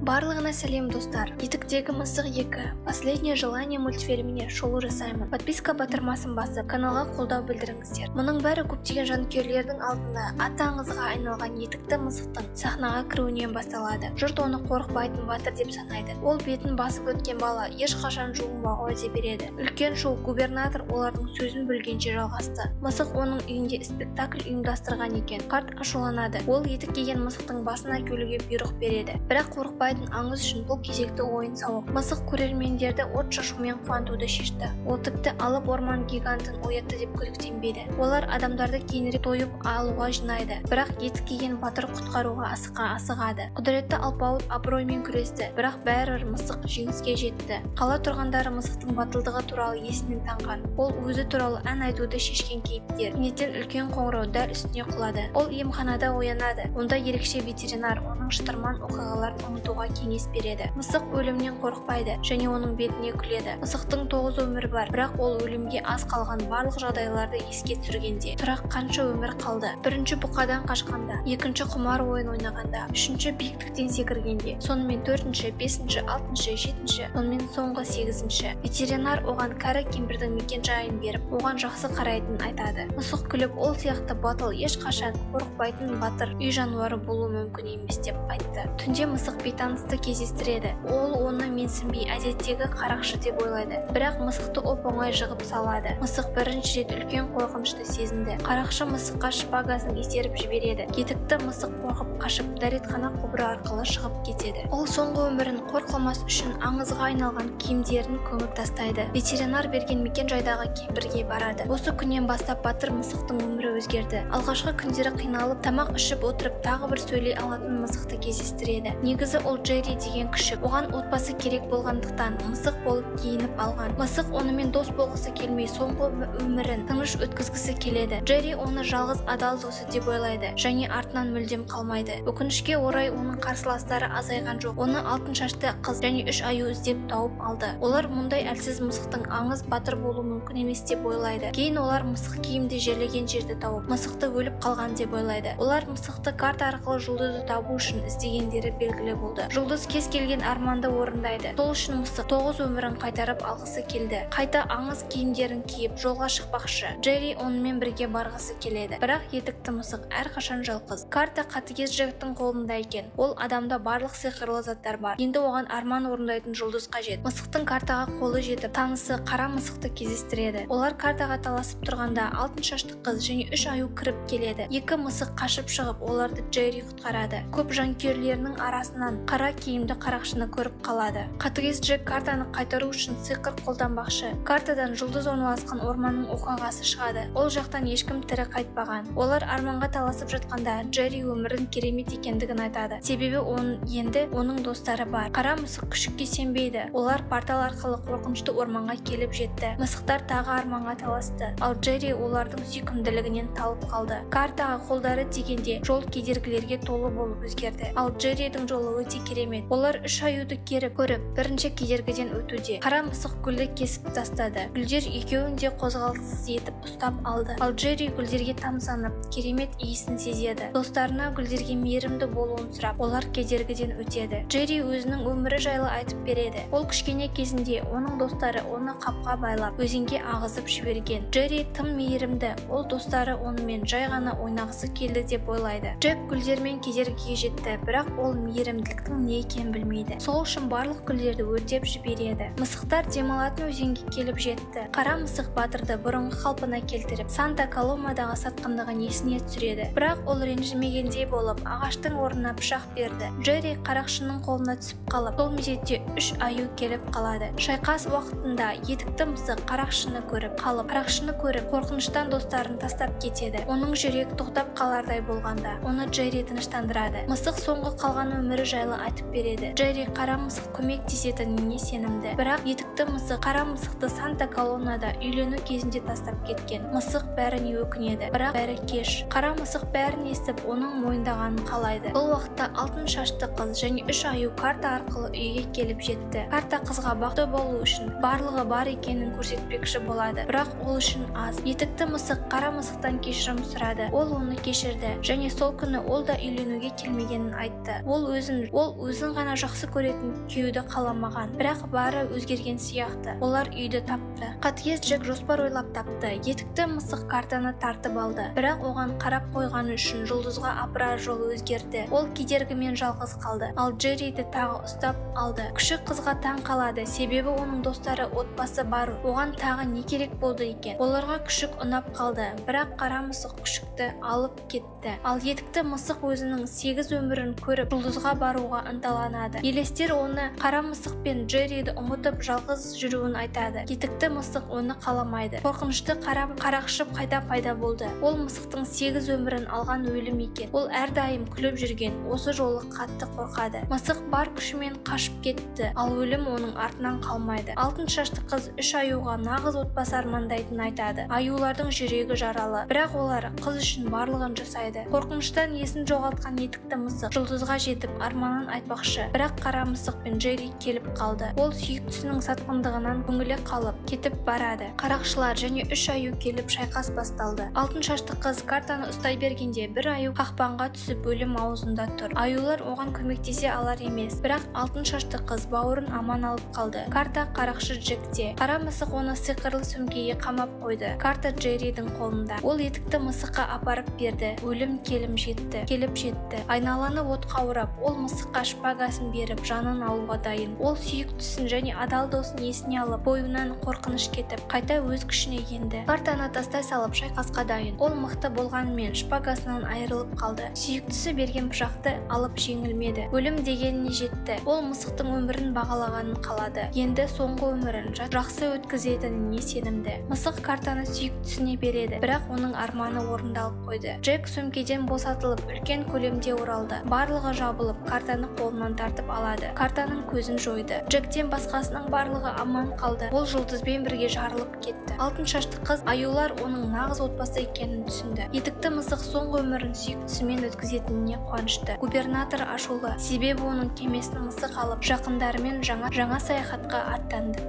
Барлығына сәлем, достар! Етіктегі мысық 2. Последнее желание мультфильміне шолу жасаймын. Подписка батырмасын басып, каналға қолдау білдіріңіздер. Мұның бәрі көптеген жанкүйерлердің алдында аты аңызға айналған етікті мысықтың сахнаға кіруінен басталады. Жұрт оны қорықпайтын батыр деп санайды. Ол бетін басып өткен бала ешқашан жуынбауға уәде береді. Үлкен шоу губернатор олардың сөзін бөлгенше жалғасты. Мысық оның үйінде спектакль ұйымдастырған екен. Қарт ашуланады. Ол етік киген мысықтың басын әкелуге бұйрық береді. Бірақ қорықпайтын аңыз үшін бұл кезекті ойын-сауық. Мысық көрермендерді от шашумен қуантуды шешті. Ол тіпті алып орман гигантын оятты деп күдіктенбейді. Олар адамдарды кейінірек тойып алуға жинайды. Бірақ етік киген батыр құтқаруға асығады. Құдіретті алпауыт абыроймен күресті, бірақ бәрібір мысық жеңіске жетті. Қала тұрғындары мысықтың батылдығы туралы есінен танған. Ол өзі туралы ән айтуды шешкен кейіпкер. Кенеттен үлкен қоңырау дәл үстіне құлады. Ол емханада оянады. Онда ерекше ветеринар оның шытырман оқиғаларын ұмытуға кеңес береді. Мысық өлімнен қорықпайды және оның бетіне күледі. Мысықтың 9 өмірі бар, бірақ ол өлімге аз қалған барлық жағдайларды еске түсіргенде, тұрақ қанша өмір қалды. Бірінші бұқадан қашқанда, екінші құмар ойын ойнағанда, үшінші биіктіктен секіргенде, сонымен төртінші, бесінші, алтыншы, жетінші, сонымен соңғы сегізінші. Ветеринар оған кәрі кемпірдің мекен-жайын беріп, оған жақсы қарайтынын айтады. Мысық күліп, ол сияқты батыл ешқашан қорықпайтын батыр үй жануары болуы мүмкін емес деп айтты. Түнде мысық бейтанысты кездестіреді. Ол оны менсінбей әдеттегі қарақшы деп ойлайды. Бірақ мысықты оп-оңай жығып салады. Мысық бірінші рет үлкен қорқынышты сезінді. Қарақшы мысыққа шпагасын итеріп жібереді. Етікті мысық қорқып қашып, дәретхана құбыры арқылы шығып кетеді. Ол соңғы өмірін қор қылмас үшін аңызға айналған киімдерін көміп тастайды. Ветеринар берген мекен-жайдағы кемпірге барады. Осы күннен бастап батыр мысықтың өмірі өзгерді. Алғашқы күндері қиналып, тамақ ішіп отырып тағы бір сөйлей алатын мысықты кездестіреді. Негізі ол Джерри деген күшік. Оған отбасы керек болғандықтан мысық болып киініп алған. Мысық онымен дос болғысы келмей, соңғы өмірін тыныш өткізгісі келеді. Джерри оны жалғыз адал досы деп ойлайды және артынан мүлдем қалмайды. Өкінішке орай оның қарсыластары азайған жоқ. Оны алтын шашты қыз және 3 аю іздеп тауып алды. Олар мұндай әлсіз мысықтың аңыз батыр болуы мүмкін емес деп ойлайды. Кейін олар мысық киімді жерлеген жерді тауып, мысықты өліп қалған деп ойлайды. Олар мысықты карта арқылы жұлдызды табу үшін іздегендері белгілі болды. Жұлдыз кез келген арманды орындайды. Сол үшін мысық 9 өмірін қайтарып алғысы келді. Қайта аңыз киімдерін киіп жолға шықпақшы. Джерри онымен бірге барғысы келеді. Бірақ етікті мысық әрқашан жалғыз. Карта қатыгез Джектің қолында екен. Ол адамда барлық сиқырлы заттар бар. Енді оған арман орындайтын жұлдыз қажет. Мысықтың картаға қолы жетіп, танысы қара мысықты кездестіреді. Олар картаға таласып тұрғанда алтын шашты қыз және 3 аю кіріп келеді. Екі мысық қашып шығып, оларды Джерри құтқарады. Көп жанкүйерлерінің арасынан қара киімді қарақшыны көріп қалады. Қатыгез Джек картаны қайтару үшін сиқыр қолданбақшы. Картадан жұлдыз орналасқан орманның оқиғасы шығады. Ол жақтан ешкім тірі қайтпаған. Олар арманға таласып жатқанда Джерри өмірін керемет екендігін айтады. Себебі енді оның достары бар. Қара мысық күшікке сенбейді. Олар портал арқылы қорқынышты орманға келіп жетті. Мысықтар тағы арманға таласты. Ал Джерри олардың сүйкімділігінен талып қалды. Картаға қолдары тигенде жол кедергілерге толы болып өзгерді. Ал Джерридің жолы өте керемет. Олар 3 аюды керіп көріп, бірінші кедергіден өтуде. Қара мысық гүлді кесіп тастады. Гүлдер екеуін де қозғалыссыз етіп ұстап алды. Ал Джерри гүлдерге тамсанып, керемет иісін сезеді. Достарына гүлдерге мейірімді болуын сұрап, олар кедергіден өтеді. Джерри өзінің өмірі жайлы айтып береді. Ол кішкене кезінде оның достары оны қапқа байлап, өзенге ағызып жіберген. Джерри тым мейірімді. Ол достары онымен жай ғана ойнағысы келді деп ойлайды. Джек гүлдермен кедергіге жетті, бірақ ол мейірімділіктің не екенін білмейді. Сол үшін барлық гүлдерді өртеп жібереді. Мысықтар демалатын өзенге келіп жетті. Қара мысық батырды бұрынғы қалпына келтіріп, Санта Коломадағы сатқындығын есіне түсіреді. Бірақ ол ренжімегендей болып, ағаштың орнына пышақ берді. Джерри қарақшының қолына түсіп қалып, сол мезетте 3 аю келіп қалады. Шайқас уақытында етікті мысық қарақшыны көріп қалып, қорқыныштан достарын тастап кетеді. Оның жүрегі тоқтап қалардай болғанда, оны Джерри тыныштандырады. Мысық соңғы қалған өмірі жайлы айтып береді. Джерри қара мысық көмектесетініне сенімді. Бірақ етікті мысық қара мысықты Санта Колонада үйлену кезінде тастап кеткен. Мысық бәріне өкінеді, бірақ бәрі кеш. Қара мысық бәрін естіп, оның мойындағанын қалайды. Бұл уақытта алтын шашты қыз және 3 аю карта арқылы үйге келіп жетті. Карта қызға бақытты болу үшін барлығы бар екенін көрсетпекші болады, бірақ ол үшін аз. Етікті мысық қара мысықтан кешірім сұрады. Ол оны кешірді және сол күні ол да үйленуге келмеген екенін айтты. Ол өзін ғана жақсы көретін күйеуді қаламаған, бірақ бары өзгерген сияқты. Олар үйді тапты. Қатыгез Джек жоспар ойлап тапты. Етікті мысық картаны тартып алды, бірақ оған қарап қойғаны үшін жұлдызға апарар жолы өзгерді. Ол кедергімен жалғыз қалды, ал Джерриді тағы ұстап алды. Күшік қызға таң қалады, себебі оның достары, отбасы бар. Оған тағы не керек болды екен? Оларға күшік ұнап қалды, бірақ қара мысық күшікті алып кетті. Ал етікті мысық өзінің 8 өмірін көріп, жұлдызға баруға ынталанады. Елестер оны қара мысық пен Джерриді ұмытып жалғыз жүруін айтады. Етікті мысық оны қаламайды. Қорқынышты қарақшы қайта пайда болды. Ол мысықтың 8 өмірін алған өлім екен. Ол әрдайым күліп жүрген, осы жолы қатты қорқады. Мысық бар күшімен қашып кетті, ал өлім оның артынан қалмайды. Алтын шашты қыз 3 аюға нағыз отбасы армандайтынын айтады. Аюлардың жүрегі жаралы, бірақ олар қыз үшін барлығын жасайды. Қорқыныштан есін жоғалтқан етікті мысық жұлдызға жетіп арманын айтпақшы, бірақ қара мысық пен Джерри келіп қалды. Ол сүйіктісінің сатқындығынан көңілі қалып кетіп барады. Қарақшылар және 3 аю келіп шайқас басталды. Алтын шашты қыз картаны ұстай бергенде бір аю қақпанға түсіп өлім аузында тұр. Аюлар оған көмектесе алар емес, бірақ алтын шашты қыз бауырын аман алып қалды. Карта қарақшы Джекте. Қара мысық оны сиқырлы сөмкеге қамап қойды. Карта Джерридің қолында. Ол етікті мысыққа апарып берді. Өлім келіп жетті. Айналаны отқа орап, ол мысыққа шпагасын беріп, жанын алуға дайын. Ол сүйіктісін және адал досын есіне алып, бойынан қорқыныш кетіп, қайта өз күшіне енді. Картаны тастай салып, шайқасқа дайын. Ол мықты болғанымен шпагасынан айырылып қалды. Сүйіктісі берген пышақты алып жеңілмеді. Өлім дегеніне жетті. Ол мысықтың өмірін бағалағанын қалады. Енді соңғы өмірін жақсы өткізетініне сенімді. Мысық картаны сүйіктісіне береді, бірақ оның арманы орындалып қойды. Джек сөмкеден босатылып, үлкен көлемде оралды. Барлығы жабылып, картаны қолынан тартып алады. Картаның көзін жойды. Джектен басқасының барлығы аман қалды. Ол жұлдызбен бірге жарылып кетті. Алтын шашты қыз аюлар оның нағыз отбасы екенін түсінді. Етікті мысық соңғы өмірін сүйіктісімен өткізетініне қуанышты. Губернатор ашулы, себебі оның кемесін мысық алып, жақындарымен жаңа саяхатқа аттанды.